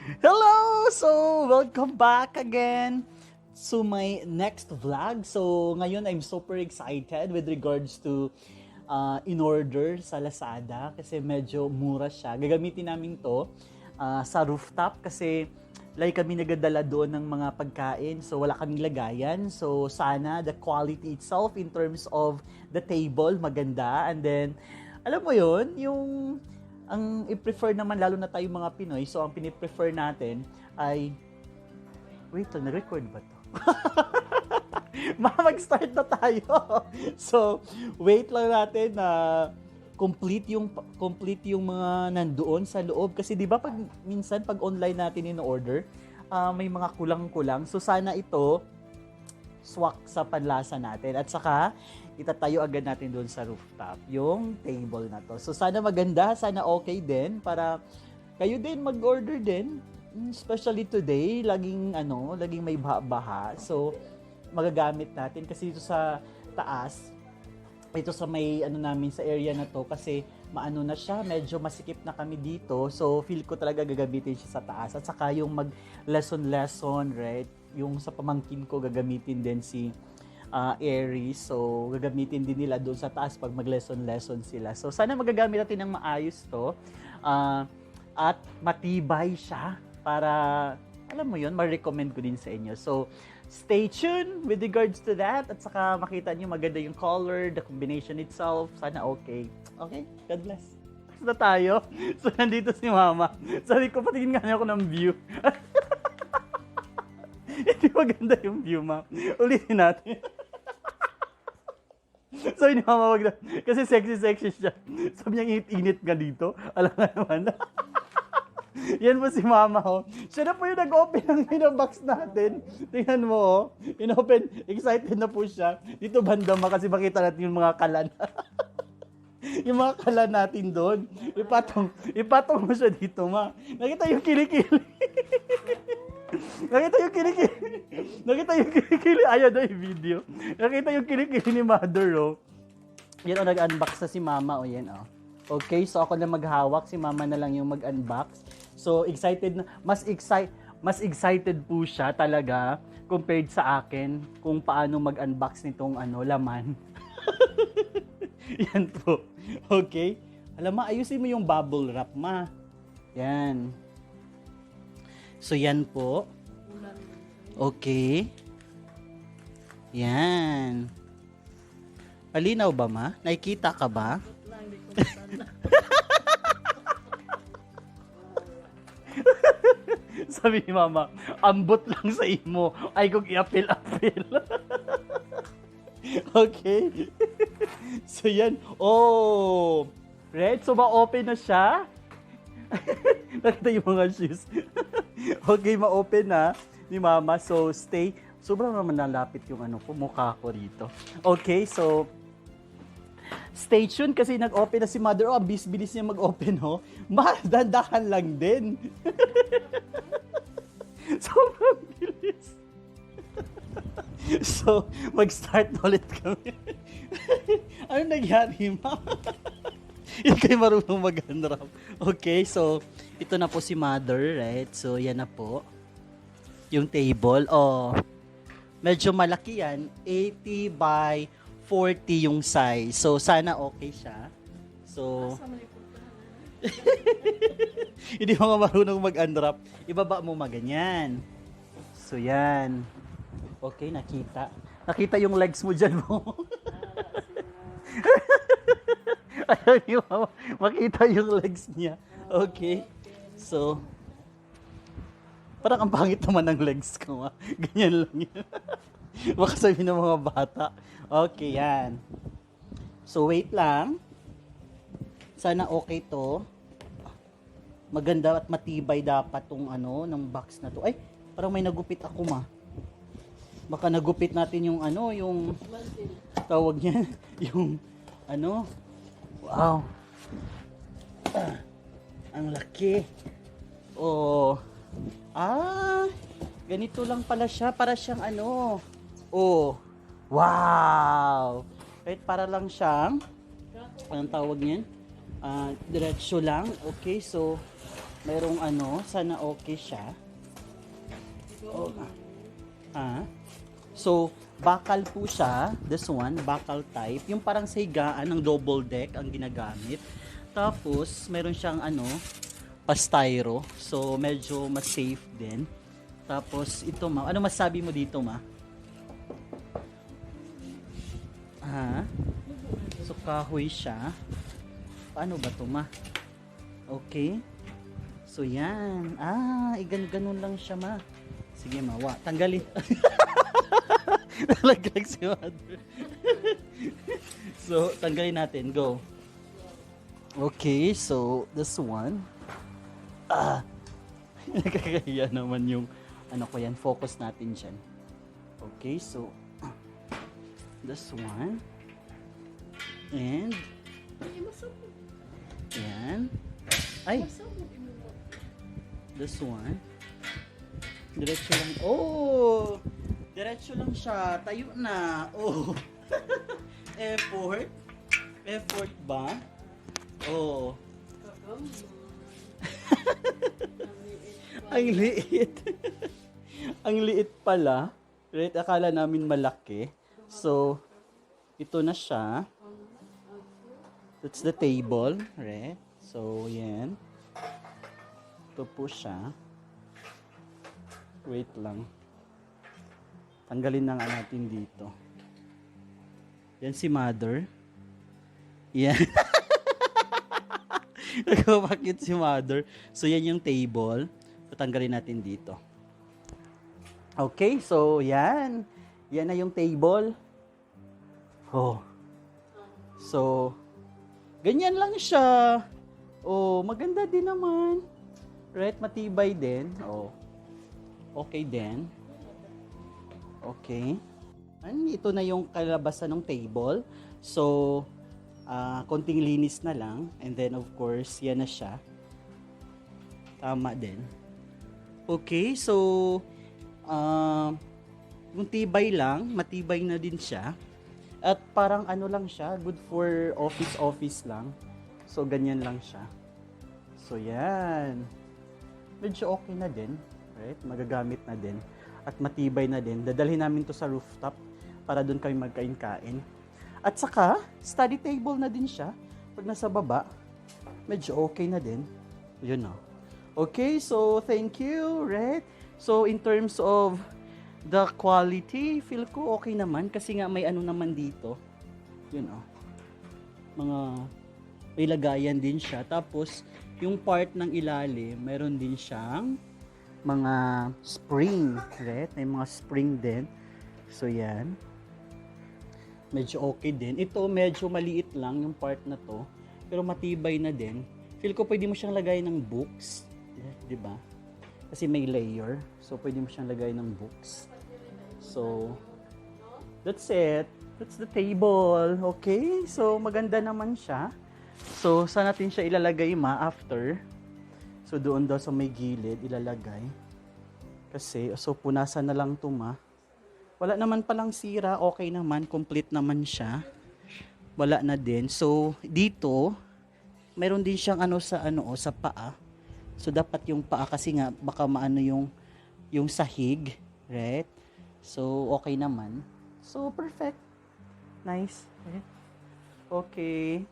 Hello! So, welcome back again to my next vlog. So, ngayon I'm super excited with regards to in-order sa Lazada kasi medyo mura siya. Gagamitin namin to sa rooftop kasi like kami nagadala doon ng mga pagkain. So, wala kaming lagayan. So, sana the quality itself in terms of the table maganda. And then, alam mo yon yung ang i-prefer naman lalo na tayong mga Pinoy, so ang pini-prefer natin ay wait lang, na-record ba to? Mag-start na tayo. So, wait lang natin na complete yung mga nandoon sa loob kasi 'di ba pag minsan pag online natin in-order, may mga kulang-kulang. So sana ito swak sa panlasa natin at saka itatayo agad natin doon sa rooftop yung table na to. So sana maganda, sana okay din para kayo din mag-order din. Especially today, laging may baha. So magagamit natin kasi dito sa taas, ito sa may namin sa area na to kasi maano na siya, medyo masikip na kami dito. So feel ko talaga gagamitin siya sa taas. At saka yung mag lesson, right? Yung sa pamangkin ko gagamitin din si Aries. So, gagamitin din nila doon sa taas pag mag-lesson sila. So, sana magagamit natin ng maayos to. At matibay siya para, alam mo yun, ma-recommend ko din sa inyo. So, stay tuned with regards to that. At saka makita nyo maganda yung color, the combination itself. Sana okay. Okay? God bless. Na tayo. So, nandito si Mama. Sabi ko, patingin nga niya ako ng view. Hindi maganda yung view, Ma. Ulitin natin. Sabi ni Mama, wag na. Kasi sexy siya. Sabi niya, init nga dito. Alam nga naman. Yan po si Mama, oh. Siya na po yung nag-open ng pinabox natin. Tingnan mo, oh. In-open. Excited na po siya. Dito banda, Ma, kasi makita natin yung mga kalan. Yung mga kalan natin doon. Ipatong mo siya dito, Ma. Nakita yung kilikili. Nakita yung kilikili. Ayaw na yung video. Nakita yung kilikili ni Mother, oh. Yan, oh, nag-unbox na si Mama, oh, yan, oh. Okay, so ako na maghawak, si Mama na lang yung mag-unbox. So, excited na, mas excited po siya talaga compared sa akin kung paano mag-unbox nitong laman. Yan po. Okay? Alam mo, ayusin mo yung bubble wrap, Ma. Yan. So, yan po. Okay. Yan. Malinaw ba, Ma? Nakikita ka ba? Sabi ni Mama, ambot lang sa imo. Ay, kung i-apil. Okay. So, yan. Oh. Right? So, ma-open na siya. Nakita yung mga shoes. Okay, ma-open na ni Mama. So, stay. Sobrang naman nalapit yung mukha ko rito. Okay, so, stay tuned kasi nag-open na si Mother. Oh, bilis niya mag-open, oh. Dandahan lang din. Sobrang bilis. So, mag-start ulit kami. Ano nangyari, Ma? Hindi kayo marunong mag-unwrap. Okay, so, ito na po si Mother, right? So, yan na po. Yung table. Oh, medyo malaki yan. 80 by 40 yung size. So, sana okay siya. So, hindi mo marunong mag-unwrap. Ibaba mo maganyan. So, yan. Okay, nakita. Nakita yung legs mo dyan mo. Ayaw niyo makita yung legs niya. Okay. So, parang ang pangit naman ng legs ko, Ma. Ganyan lang yun. Baka sabihin ng mga bata. Okay, yan. So, wait lang. Sana okay to. Maganda at matibay dapat tong ng box na to. Ay, parang may nagupit ako, Ma. Baka nagupit natin yung yung tawag niyan, yung wow. Ang laki. Oh. Ganito lang pala siya, para siyang oh. Wow. Right, para lang siyang anong tawag niyan? Diretso lang. Okay, so Merong ano, sana okay siya. Oh. Ah. So, bakal po siya. This one, bakal type. Yung parang sa higaan ng double deck ang ginagamit. Tapos, meron siyang ano, pastyro. So, medyo mas safe din. Tapos, ito ma. Ano masabi mo dito ma? Ha? So, kahoy siya. Paano ba to ma? Okay. So, yan. Ganun lang siya ma. Sige ma, tanggalin. Nalaglag si mother. So, tanggalin natin. Go. Okay, so, this one. Nakakaya naman yung, ano ko yan, focus natin dyan. Okay, so, this one. And, yan. Ay, this one. Diretso lang. Oh! Diretso lang siya. Tayo na. Oh. Effort. Effort ba? Oh. Ang liit. Ang liit pala. Right? Akala namin malaki. So, ito na siya. That's the table. Right? So, yan. Ito po siya. Wait lang. Tanggalin na nga natin dito. Yan si mother. Yan. Nagpapakit si mother. So, yan yung table. So, tanggalin natin dito. Okay, so, yan. Yan na yung table. Oh. So, ganyan lang siya. Oh, maganda din naman. Right? Matibay din. Oh. Okay din. Okay. Ito na yung kalabasan ng table. So, konting linis na lang. And then, of course, yan na siya. Tama din. Okay, so, yung tibay lang, matibay na din siya. At parang ano lang siya, good for office lang. So, ganyan lang siya. So, yan. Medyo okay na din. Right? Magagamit na din. At matibay na din. Dadalhin namin to sa rooftop para doon kami magkain-kain. At saka, study table na din siya. Pag nasa baba, medyo okay na din. Yun na. Okay, so thank you, right? So in terms of the quality, feel ko okay naman kasi nga may ano naman dito. Yun oh. Mga may lagayan din siya. Tapos yung part ng ilalim, meron din siyang mga spring, right? May mga spring din. So yan. Medyo okay din. Ito medyo maliit lang yung part na to, pero matibay na din. Feel ko pwede mo siyang lagay ng books, 'di ba? Kasi may layer. So pwede mo siyang lagay ng books. So that's it. That's the table. Okay? So maganda naman siya. So saan natin siya ilalagay ma after? So, doon daw sa may gilid, ilalagay. Kasi, so, punasan na lang ito, ma. Wala naman palang sira. Okay naman. Complete naman siya. Wala na din. So, dito, mayroon din siyang ano sa paa. So, dapat yung paa kasi nga, baka maano yung sahig. Right? So, okay naman. So, perfect. Nice. Okay.